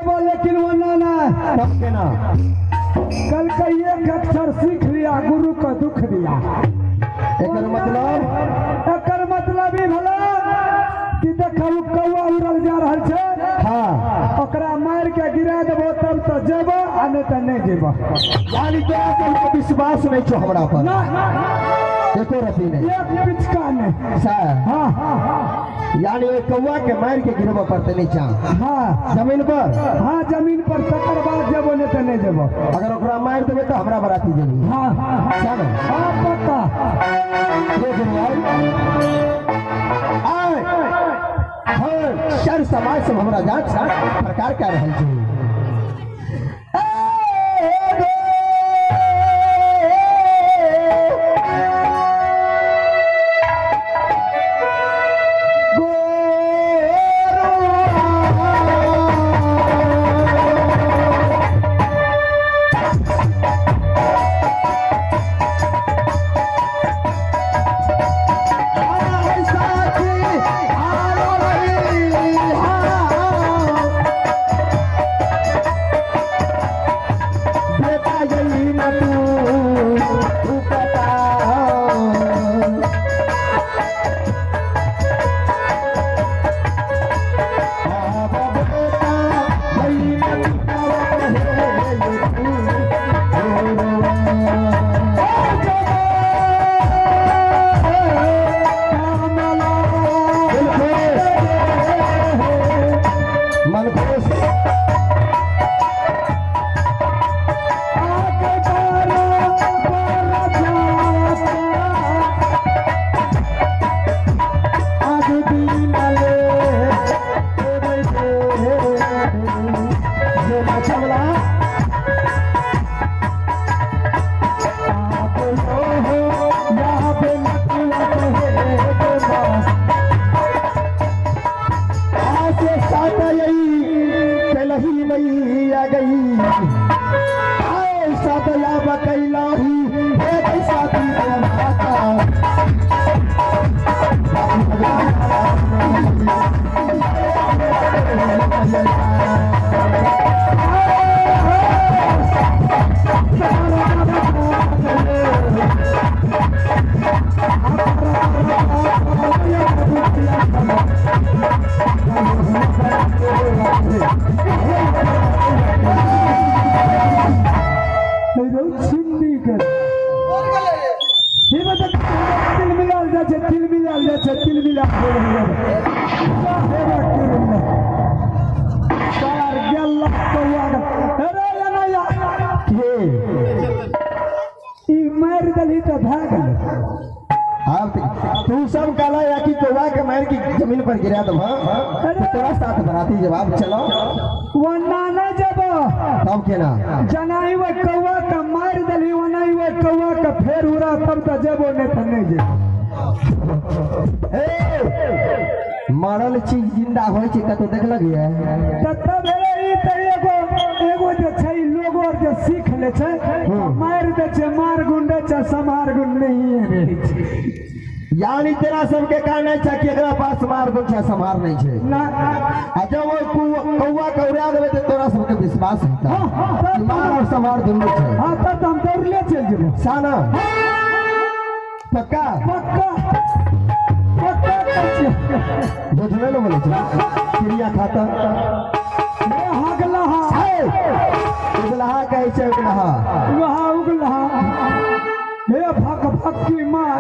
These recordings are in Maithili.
जेबो लेकिन ओना नहि। तब केना? कल का एक अक्षर सीख लिया गुरु का दुख दिया। एकर मतलब? एकर मतलब ई भेलै कि देखू कौआ उड़ल जा रहल छै। हाँ। ओकरा मारि के गिरा देबो तब तो जेबो आ नहि तऽ नहि जेबो। यानी तोरा सबके विश्वास नहीं छौ हमरा पर? ना। एको रति नहीं? एक पिचका नहीं। सर। हाँ। यानी ओहि कौआ के मारि के गिरबऽ पड़तै नीचा? हाँ। जमीन पर? हाँ, जमीन पर, तकर बाद जेबो नहीं तऽ नहीं जेबो। अगर ओकरा मारि देबै तऽ हमरा बराती जेबही? हाँ। सर। हाँ, पक्का। देख आय हाँ सर, समाज सब हमरा जात प्रकार कए रहल छै। तू सब कहला या कि कौआ के मार के जमीन पर गिरा दब तो तोरा साथ बराती जवाब चलो। वन्ना न जब। तब केना? जनाई वो कौआ के मार दली वनाई वो कौआ के फेर उड़ा तब तो जेबो नहीं तो नहीं जेबो। ए मरल चीज जिंदा होय छै कतौ देखलक ये? तब भेलै ई त एगो एगो जे छै लोगो आर जे सीख ले छै मारि दै छै, मार गुण दै छै, समार गुण नहीं रहै छै। यानी तेरा सबके कहना छै कि एकरा पास मार गुण छै समार नहीं छै ना। आ जब वो कौआ के उड़ा देबै तऽ तोरा सबके विश्वास हेतै कि मार और समार दुनू छै। हाँ, तब हम दौड़ले चलि जेबो। साना पक्का? पक्का पक्का। झूठ नहीं ना बोले छै? क्रिया खाता हगलहा उगलहा कहै छै, उगलहा वहाँ उगलहा। हे भक भक्की माँ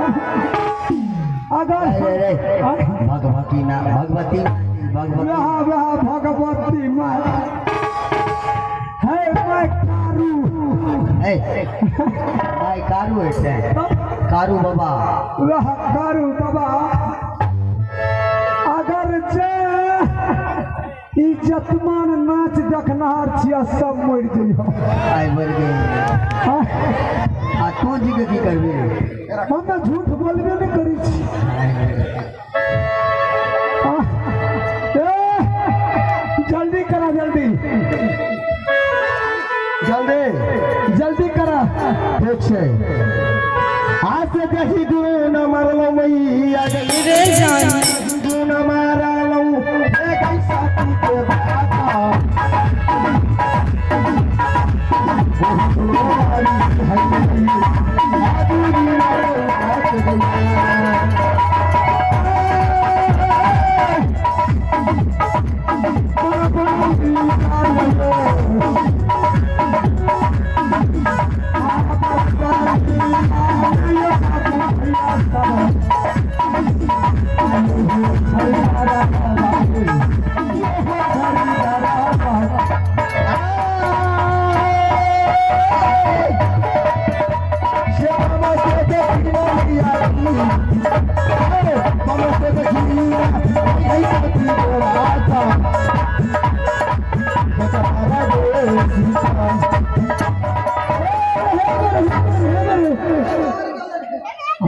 अगर भगवती ना भगवती भगवती वहाँ वहाँ भगवती माँ है मैं कारू। ए भाई कारू है, कारू बाबा। वहाँ कारू बाबा अगर जे इज्जतमान नाच देखनहार छिया सब मरि जइहो। आइ मरि गेल। आ तू जी के की करबे? हम तऽ झूठ बोलबे नहि करै छी। जल्दी करा, जल्दी जल्दी जल्दी करा। ठीक छै। आज से देखी गुण मारलौ मैया गई रे जान गुण मारलौ एक साथी के बाता।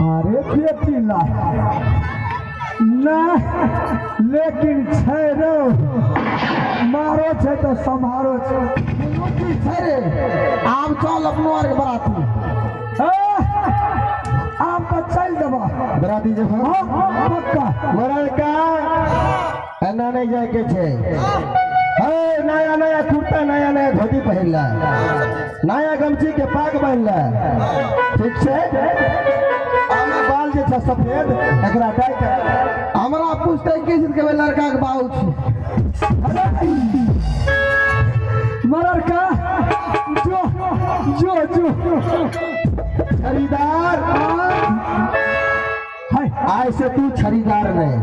अरे बेटी ला ना, लेकिन छै रो मारो छै तो सम्हारो छै। छै रे आब चल अपनो आर के बराती। आब तो चल देबा बराती जे हां पक्का। मरल का एना नहीं जाय के छै। हे नया नया कुर्ता नया नया धोती पहिरला, नया गमछी के पाग बान्हला, ठीक छै। बाल जे छै सफेद एकरा डाई कर। हमरा पूछते की चीज के लड़का के बाऊ छी। मरल का जो जो जो छड़ीदार आय से तू छड़ीदार नहीं,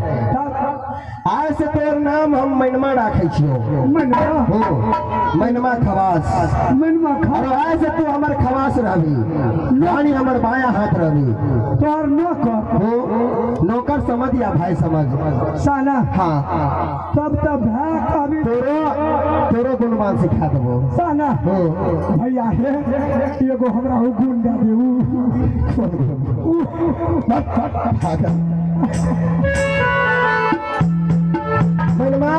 आय से तोर नाम हम मैनमा राखे छियो। हो मैनमा खवास, मैनमा खवास। आय से तू हमर खवास रहबी, यानी हमर बाया हाथ रहबी। तोर नौकर हो, नौकर समझ या भाई समझ साला। हाँ तब तब भाई कभी तोरो तोरो गुणवान सिखा देबो साला। हो भैया हे एगो हमरा उ गुण दे दे। उ मैनमा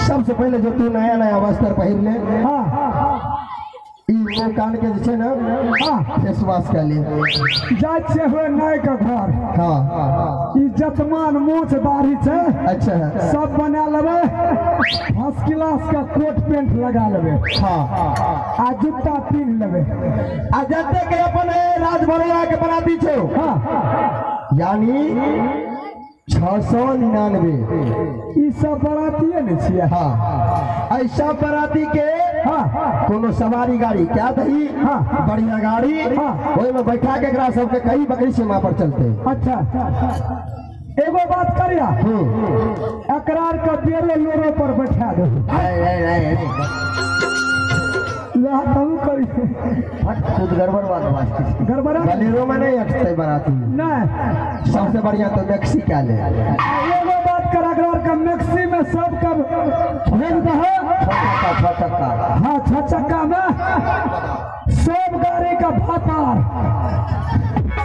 सबसे पहले जो तू नया नया वस्त्र पहिर ले। हाँ ई वो कान के जे छै ना, हाँ फेस वॉश कर ले। जाय छै हुए नाय के घर। हाँ ई जतमान मोछ दाढ़ी छै। अच्छा सब बना लेबै, फर्स्ट क्लास का कोट पेंट लगा लेबै। हाँ आ जूता पिन्ह लेबै। आ जते के अपन राजभरिया के बराती छौ। हाँ यानी 699 ई सब बरातिये ने छियै। हाँ ऐसा बराती के हाँ कोनो सवारी गाड़ी क्या दही। हाँ बढ़िया गाड़ी। हाँ ओहि में बैठा के एकरा सबके कई बकरी सीमा पर चलते। अच्छा एगो बात करिया, एकरार के बेरो लोरो पर बैठा दो। खुद गड़बड़ बात बात गड़बड़ बलेरो में नहीं अटते बराती नहीं। सबसे बढ़िया तो मैक्सी क्या ले। एगो बात कर, एकरार के मैक्सी में सब का भेज दहो। 6 चक्का। हाँ 6 चक्का में सब गाड़ी का भातार,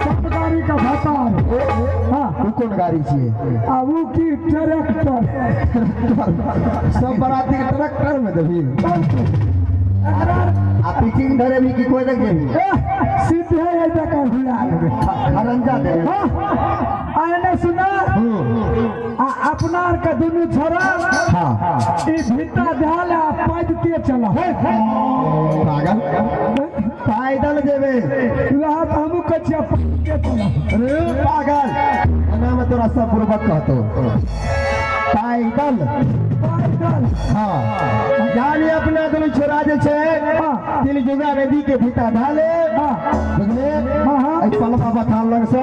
सब गाड़ी का भातार। हाँ वो कौन गाड़ी छियै? आ वो की ट्रैक्टर। सब बराती के ट्रैक्टर में देबी। आ पिचिंग धरे भी की कोई तक देबी? सीधे ए तक घुरा देबे, खरंजा देबे। हां आने सुना आ अपना के दुनु छोरा। हां ई भीता ध्यान आ पैदते चला। पागल पैदल जेबे लहा त हमहु कहै छियै पैदते चला। अरे पागल एना में तोरा सब पूर्वक कहतो पैदल पैदल। हाँ यानी अपना दुनू छोरा जे छै तिलजुगा नदी के भीता ढाले। हाँ बुझले? हाँ एहि पलवा बथान लग से।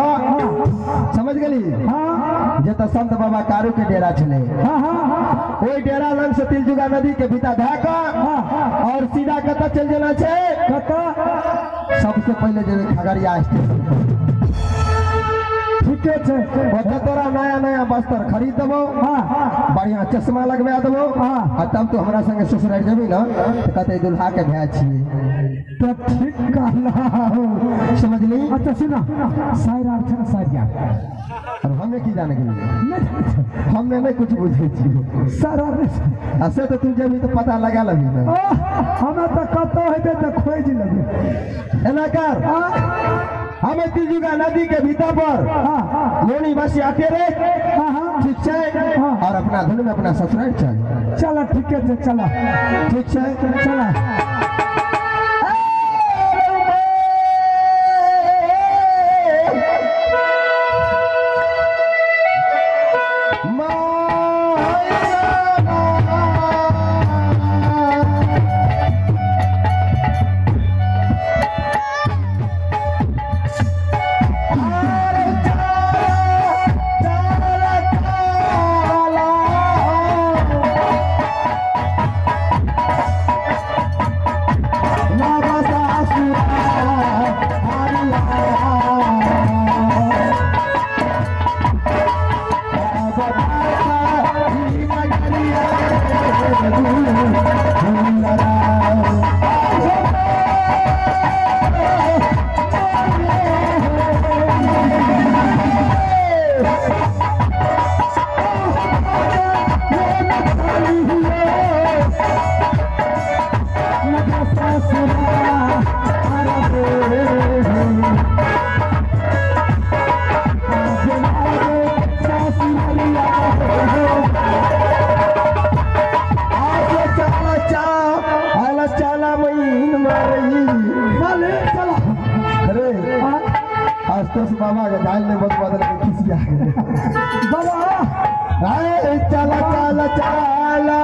समझ गेली? हाँ जतऽ संत बाबा कारू के डेरा छलै। हाँ हाँ ओहि डेरा लग से तिलजुगा नदी के भीता ढा कऽ और सीधा कतऽ चलि जेना छै? कतऽ? सबसे पहिले जेबै खगड़िया स्टेशन पर। ठीके छै। ओतऽ तोरा नया नया वस्त्र खरीद देबो। हाँ बढ़िया चश्मा लगवा देबो। हाँ आ तब तो हमरा संगे ससुरारि जेबी ना तऽ कहतै दुल्हा के भाय छियै। तो ठीक कहला। समझली? अच्छा सुना सायरा अच्छा सारिया और हमें की जाने के लिए नहीं, हमें नहीं कुछ बुझे छियै सारा आ से तो तू जेबी तऽ पता लगा लेबी ना। हमें तो कतौ हेतै तऽ खोजि लेबै। एना कर, हमें तिलजुगा नदी के भीतर पर मोनी बस आते रे। हाँ ठीक छै? और अपना धुन में अपना ससुरारि चल। चल ठीके छै, चल ठीक छै, चल। My दोस्त बाबा के दाल ने बहुत बदल के खिसिया गेलै। बाबा अरे चला चला चला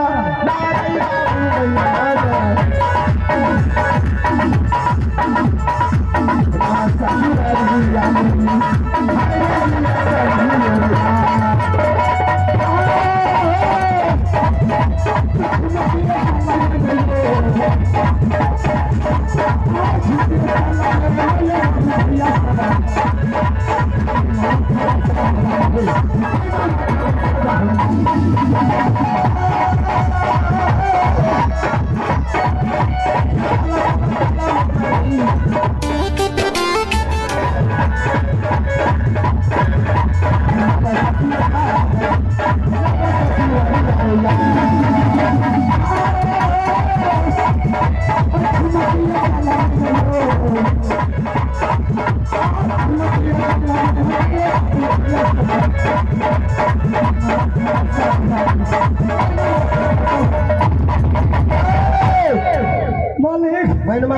मैनमा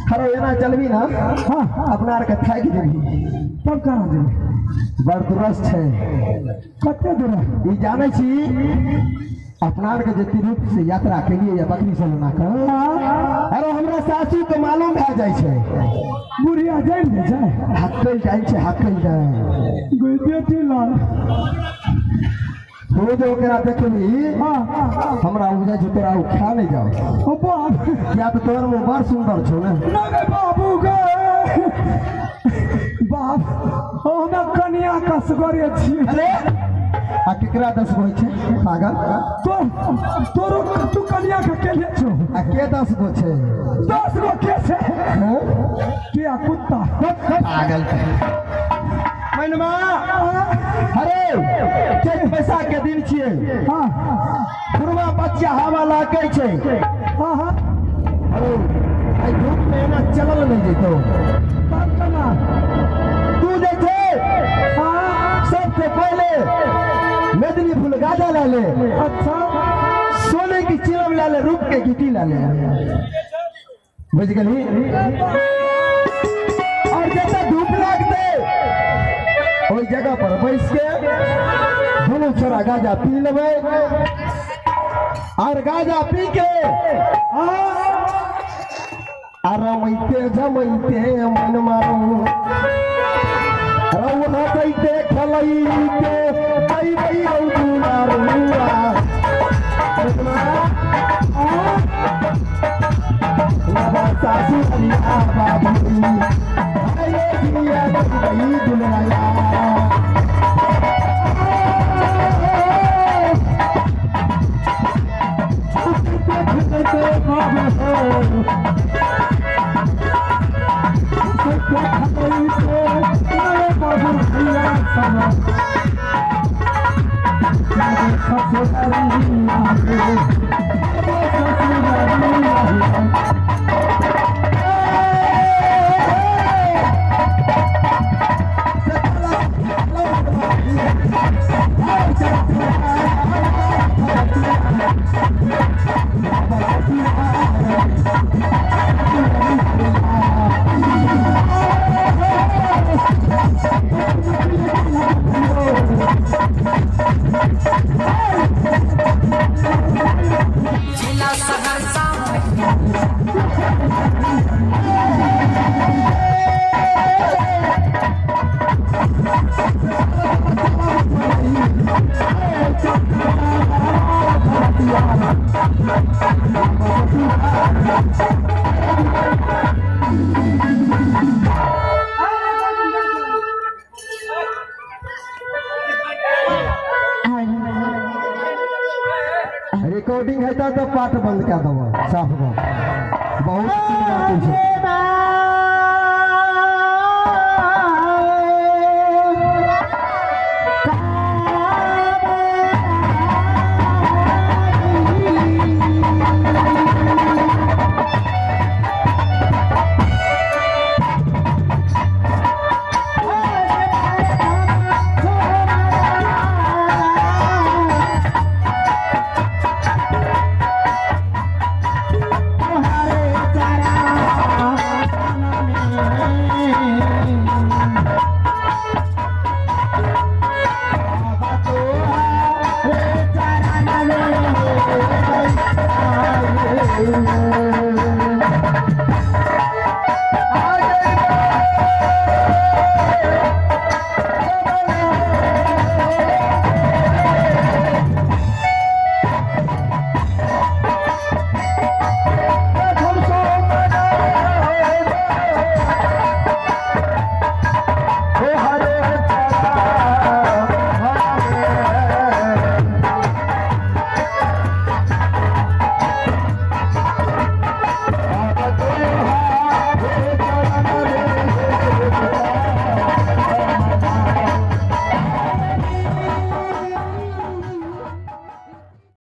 खरो एना चलबी ना। हाँ अपना आर के थाकि जेबही। तब कहाँ जेबै? बड़ दुरस छै। कते दूर? ई जानै छी अपना आर के जे तिरुप से यात्रा केलियै या बकरी से लेना के, अरे हमरा सासू के मालूम भए जाइ छै। बुढ़िया जानि जाइ छै। हक्कल जाइ छै, हक्कल जाइ। गई बेटी लाल तू जे ओकरा देखबी। हाँ हमरा बुझाइ छै तोरा ओ खा नहि जाओ। ओ बाप किया तऽ तोहर मुँह बड़ सुन्दर छौ ने। ना गे बाबू गे बाप, हमरा कनिया कसगरे छियै। अरे आ केकरा 10 गो होइ छै पागल? तो तोरो तू कनिया के केले छौ? आ के 10 गो छै? 10 गो के छै? हाँ? के आ कुत्ता पागल मैनमा। अरे चैत बैसाख के दिन छियै। हाँ पूर्वा बच्चा हवा लागै छै। हाँ हाँ अरे एहि धूप में एना चलल नहि जेतौ। तब केना? तू जे छै हाँ सबसे पहिले मेदनी फूल गाजा ला ले। अच्छा सोने की चिलम ला ले, रूप के गिटी ला ले, बुझ गेलही? और जतऽ धूप लागतै ओहि जगह पर बैस के दुनू छोरा गाजा पी लेबै और गाजा पी के रमैते जमैते मन मारू रौ हँसैते खेलैते अइबै रौ दुलारुआ। सासू बाबू दुलाया। जिला सहरसा रिकॉर्डिंग है तो पाठ बंद कर दो साफ गप बहुत बात छै। हरे चारा आई।